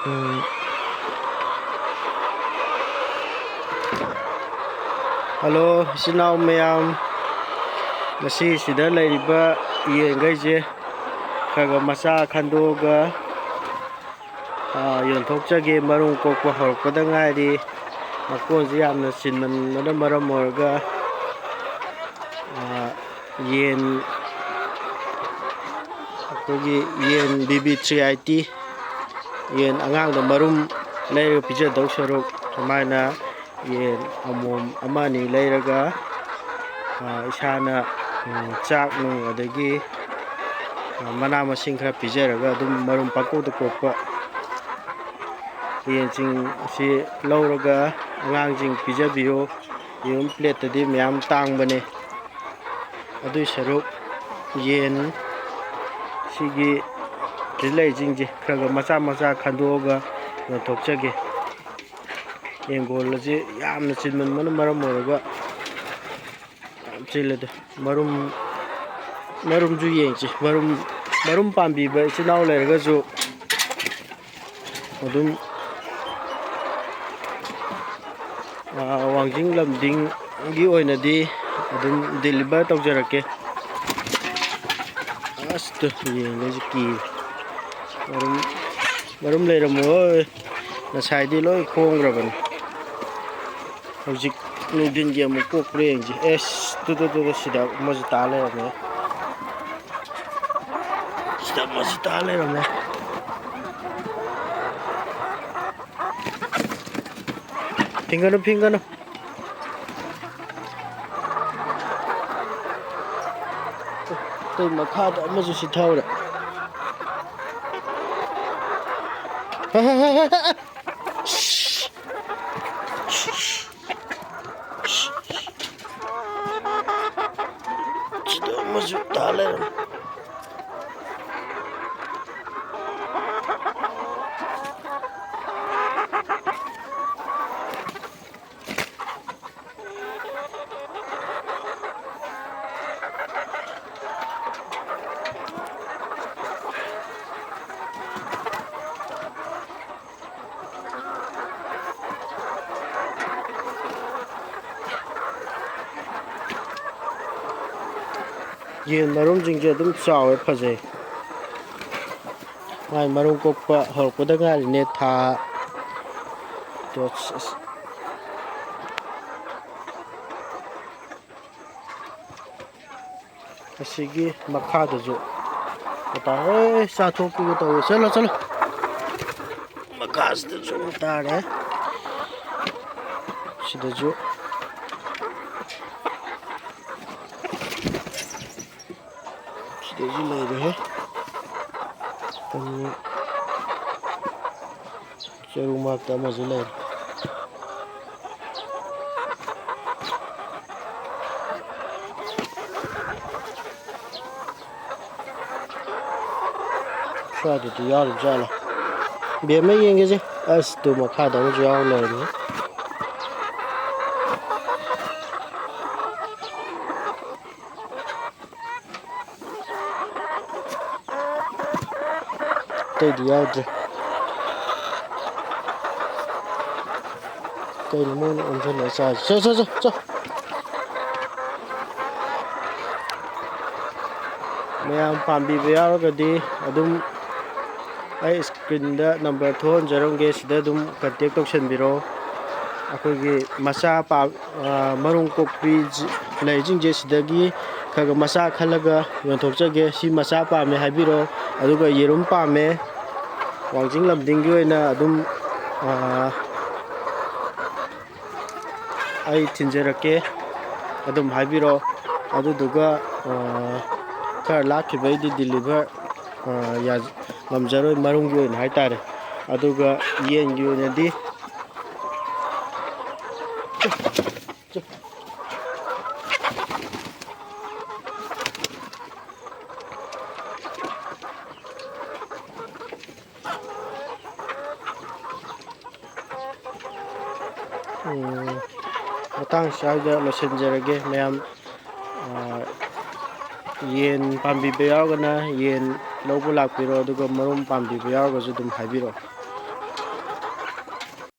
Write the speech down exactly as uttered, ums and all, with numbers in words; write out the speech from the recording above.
ꯎꯝ꯫ Hello, ꯏꯆꯤꯟ ꯏꯅꯥꯎ ꯃꯌꯥꯝ, ꯉꯁꯤ ꯁꯤꯗ ꯂꯩꯔꯤꯕ ꯌꯦꯟꯈꯩꯁꯦ ꯈꯔ ꯈꯔ ꯃꯆꯥ ꯈꯟꯗꯣꯛꯑꯒ, ꯑꯥ, ꯌꯣꯟꯊꯣꯛꯆꯒꯦ꯫ ꯃꯔꯨꯝ ꯀꯣꯛꯄ ꯍꯧꯔꯛꯄꯗ ꯉꯥꯏꯔꯤ꯫ ꯃꯀꯣꯟꯁꯦ ꯌꯥꯝꯅ ꯆꯤꯟꯃꯟꯕꯅ ꯃꯔꯝ ꯑꯣꯏꯔꯒ, ꯑꯥ, ꯌꯦꯟ, ꯑꯩꯈꯣꯏꯒꯤ ꯌꯦꯟ ꯕꯤ ꯕꯤ ꯊ꯭ꯔꯤ ꯑꯥꯏꯇꯤ, ꯌꯦꯟ ꯑꯉꯥꯡꯗ ꯃꯔꯨꯝ ꯂꯩꯔꯒ ꯄꯤꯖꯗꯧ ꯁꯔꯨꯛ, ꯁꯨꯃꯥꯏꯅ ꯌꯦꯟ ꯑꯃꯣꯝ ꯑꯃ ꯑꯅꯤ ꯂꯩꯔꯒ, ꯑ, ꯏꯁꯥꯅ, ꯎꯝ, ꯆꯥꯛ ꯅꯨꯡ ꯑꯗꯒꯤ, ꯑ, ꯃꯅꯥ ꯃꯁꯤꯡ ꯈꯔ ꯄꯤꯖꯔꯒ ꯑꯗꯨꯝ ꯃꯔꯨꯝ ꯄꯪꯀꯣꯛꯇ ꯀꯣꯛꯄ ꯌꯦꯟꯁꯤꯡ ꯑꯁꯤ ꯂꯧꯔꯒ ꯑꯉꯥꯡꯁꯤꯡ ꯄꯤꯖꯕꯤꯌꯨ꯫ ꯌꯦꯔꯨꯝ ꯄ꯭ꯂꯦꯠꯇꯗꯤ ꯃꯌꯥꯝ ꯇꯥꯡꯕꯅꯦ꯫ ꯑꯗꯨꯏ ꯁꯔꯨꯛ ꯌꯦꯟ ꯁꯤꯒꯤ ꯁꯤꯗ ꯂꯩꯔꯤꯁꯤꯡꯁꯦ ꯈꯔ ꯈꯔ ꯃꯆꯥ ꯃꯆꯥ ꯈꯟꯗꯣꯛꯑꯒ ꯌꯣꯟꯊꯣꯛꯆꯒꯦ꯫ ꯌꯦꯡꯒꯣꯜ ꯑꯁꯤ ꯌꯥꯝꯅ ꯆꯤꯟꯃꯟꯕꯅ ꯃꯔꯝ ꯑꯣꯏꯔꯒ ꯌꯥꯝ ꯆꯤꯜꯂꯦ꯫ ꯑꯗꯣ ꯃꯔꯨꯝ, ꯃꯔꯨꯝꯁꯨ ꯌꯦꯡꯁꯤ꯫ ꯃꯔꯨꯝ, ꯃꯔꯨꯝ ꯄꯥꯝꯕꯤꯕ ꯏꯆꯤꯜ ꯏꯅꯥꯎ ꯂꯩꯔꯒꯁꯨ ꯑꯗꯨꯝ, ꯑꯥ, ꯋꯥꯡꯖꯤꯡ ꯂꯝꯗꯤꯡꯒꯤ ꯑꯣꯏꯅꯗꯤ ꯑꯗꯨꯝ ꯗꯤꯂꯤꯚꯔ ꯇꯧꯖꯔꯛꯀꯦ꯫ ꯑꯁ, ꯇꯨ, ꯌꯦꯡꯒꯦꯁꯦ ꯀꯤ꯫ ꯃꯔꯨꯝ, ꯃꯔꯨꯝ ꯂꯩꯔꯝꯃꯣꯏ꯫ ꯉꯁꯥꯏꯗꯤ ꯂꯣꯏ ꯈꯣꯡꯈ꯭ꯔꯕꯅꯤ꯫ ꯍꯧꯖꯤꯛ ꯅꯨꯡꯊꯤꯟꯒꯤ ꯑꯃꯨꯛ ꯀꯣꯛꯄ꯭ꯔꯥ ꯌꯦꯡꯁꯤ꯫ ꯑꯦꯁ, ꯇꯨ, ꯇꯨ, ꯇꯨ, ꯇꯨ, ꯁꯤꯗ ꯑꯃꯁꯨ ꯇꯥ ꯂꯩꯔꯝꯃꯦ꯫ ꯁꯤꯗ ꯑꯃꯁꯨ ꯇꯥ ꯂꯩꯔꯝꯃꯦ꯫ ꯐꯤꯡꯒꯅꯨ, ꯐꯤꯡꯒꯅꯨ꯫ ꯑꯩꯈꯣꯏ ꯃꯈꯥꯗ ꯑꯃꯁꯨ ꯁꯤꯊꯍꯧꯔꯦ꯫ ꯁꯤꯗ ꯑꯃꯁꯨ ꯇꯥ ꯂꯩꯔꯝꯃꯦ꯫ ꯌꯦꯟ ꯃꯔꯨꯝꯁꯤꯡꯁꯦ ꯑꯗꯨꯝ ꯆꯥꯎꯋꯦ, ꯐꯖꯩ꯫ ꯃꯥꯏ ꯃꯔꯨꯝ ꯀꯣꯛꯄ ꯍꯧꯔꯛꯄꯗ ꯉꯥꯏꯔꯤꯅꯦ, ꯊꯥ꯫ ꯑꯗꯣ ꯑꯁ, ꯑꯁꯤꯒꯤ ꯃꯈꯥꯗꯁꯨ ꯍꯥꯏꯇꯥꯔꯦ꯫ ꯑꯦ, ꯆꯥꯊꯣꯛꯄꯤꯒꯦ ꯇꯧꯋꯦ꯫ ꯆꯠꯂꯣ, ꯆꯠꯂꯣ꯫ ꯃꯈꯥꯁꯤꯗꯁꯨ ꯑꯃꯨꯛ ꯇꯥꯔꯦ꯫ ꯁꯤꯗꯁꯨ꯫ ꯁꯤꯗꯁꯨ ꯂꯩꯔꯦꯍꯦ꯫ ꯑꯅꯤ꯫ ꯆꯔꯨ ꯃꯔꯛꯇ ꯑꯃꯁꯨ ꯂꯩꯔꯦ꯫ ꯁ꯭ꯋꯥꯏꯗꯗꯤ ꯌꯥꯎꯔꯤꯕꯖꯥꯠꯂꯣ? ꯕꯦꯝꯃ, ꯌꯦꯡꯒꯦꯁꯦ꯫ ꯑꯁ, ꯇꯨ ꯃꯈꯥꯗ ꯑꯃꯁꯨ ꯌꯥꯎꯔ ꯂꯩꯔꯝꯃꯦ꯫ ꯑꯇꯩꯗꯤ ꯌꯥꯎꯗ꯭ꯔꯦ꯫ ꯀꯩꯅꯣ ꯃꯣꯏꯅ ꯑꯣꯟꯁꯤꯜꯂꯒ ꯆꯥꯔꯤꯁꯦ? ꯆꯣ, ꯆꯣ, ꯆꯣ, ꯆꯣ꯫ ꯃꯌꯥꯝ ꯄꯥꯝꯕꯤꯕ ꯌꯥꯎꯔꯒꯗꯤ ꯑꯗꯨꯝ ꯑꯩ ꯁ꯭ꯀ꯭ꯔꯤꯟꯗ ꯅꯝꯕꯔ ꯊꯣꯛꯍꯟꯖꯔꯝꯒꯦ, ꯁꯤꯗ ꯑꯗꯨꯝ ꯀꯟꯇꯦꯛ ꯇꯧꯁꯟꯕꯤꯔꯣ꯫ ꯑꯩꯈꯣꯏꯒꯤ ꯃꯆꯥ ꯄꯥ-, ꯑ, ꯃꯔꯨꯝ ꯀꯣꯛꯄꯤ ꯖꯤ-, ꯂꯩꯁꯤꯡꯁꯦ ꯁꯤꯗꯒꯤ ꯈꯔ ꯈꯔ ꯃꯆꯥ ꯈꯜꯂꯒ ꯌꯣꯟꯊꯣꯛꯆꯒꯦ꯫ ꯁꯤ ꯃꯆꯥ ꯄꯥꯝꯃꯦ ꯍꯥꯏꯕꯤꯔꯣ, ꯑꯗꯨꯒ ꯌꯦꯔꯨꯝ ꯄꯥꯝꯃꯦ꯫ ꯋꯥꯡꯖꯤꯡ ꯂꯝꯗꯤꯡꯒꯤ ꯑꯣꯏꯅ ꯑꯗꯨꯝ, ꯑ, ꯑꯩ ꯊꯤꯟꯖꯔꯛꯀꯦ, ꯑꯗꯨꯝ ꯍꯥꯏꯕꯤꯔꯣ꯫ ꯑꯗꯨꯗꯨꯒ, ꯑ, ꯈꯔ ꯂꯥꯞꯈꯤꯕꯩꯗꯤ deliver, ꯑ, ꯌꯥ-, ꯉꯝꯖꯔꯣꯏ, ꯃꯔꯨꯝꯒꯤ ꯑꯣꯏꯅ ꯍꯥꯏꯇꯥꯔꯦ꯫ ꯑꯗꯨꯒ ꯌꯦꯟꯒꯤ ꯑꯣꯏꯅꯗꯤ ꯎꯝ, ꯃꯇꯥꯡ ꯁ꯭ꯋꯥꯏꯗ ꯂꯣꯏꯁꯤꯟꯖꯔꯒꯦ ꯃꯌꯥꯝ꯫ ꯑ, ꯌꯦꯟ ꯄꯥꯝꯕꯤꯕ ꯌꯥꯎꯔꯒꯅ ꯌꯦꯟ ꯂꯧꯕ ꯂꯥꯛꯄꯤꯔꯣ, ꯑꯗꯨꯒ ꯃꯔꯨꯝ ꯄꯥꯝꯕꯤꯕ ꯌꯥꯎꯔꯒꯁꯨ ꯑꯗꯨꯝ ꯍꯥꯏꯕꯤꯔꯛꯑꯣ꯫